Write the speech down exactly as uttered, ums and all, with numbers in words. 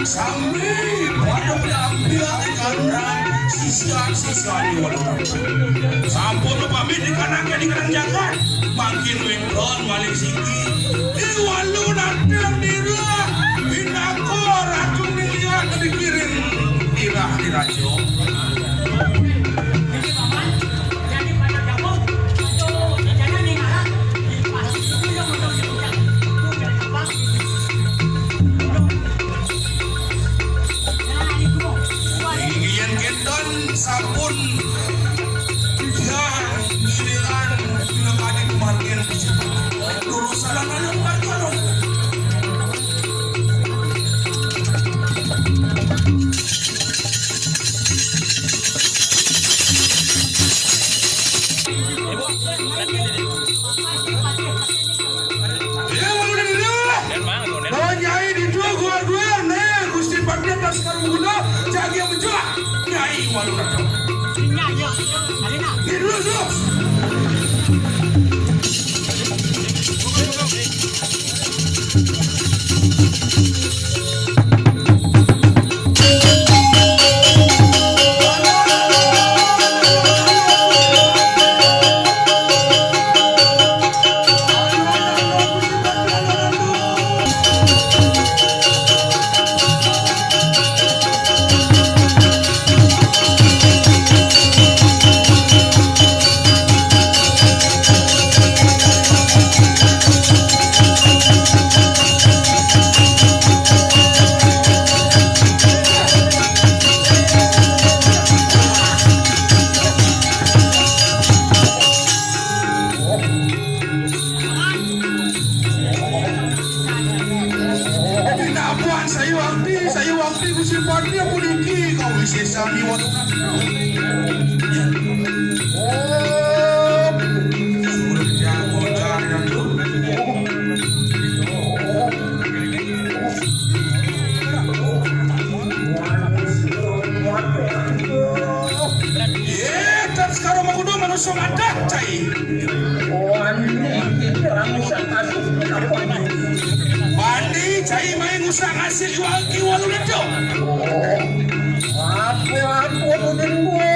Sami pada bedampingan dengan sisya-sisya di Walunato. Sampun upami dikanakang di Kerang Jagat, mangkin wénten malih siki. Di Walunato nira, pinaka ratu nira dikirim irah di raja. Yén kénten sampun titiang ngiringan pinakadi kumanten. Durus salangan yang paling Iya, malu dah dulu. Bawa nyai di dua gua dua, nah, Gusti Patih atas karung guna, jaga menjual. Nyai malu dah. Ini dulu, dulu. Pinabuhan sayu akti, sayu akti Gusti Patih puniki kawisésan liwat. Oh, suruh jago cari dulu. Yé, tak sekarang mau kudu manusia madat, cai. Wani, kita orang usah kasih apa. Wani, cai main usah ngasih jual kiwal udah tuh. Apa, apa, udah gue.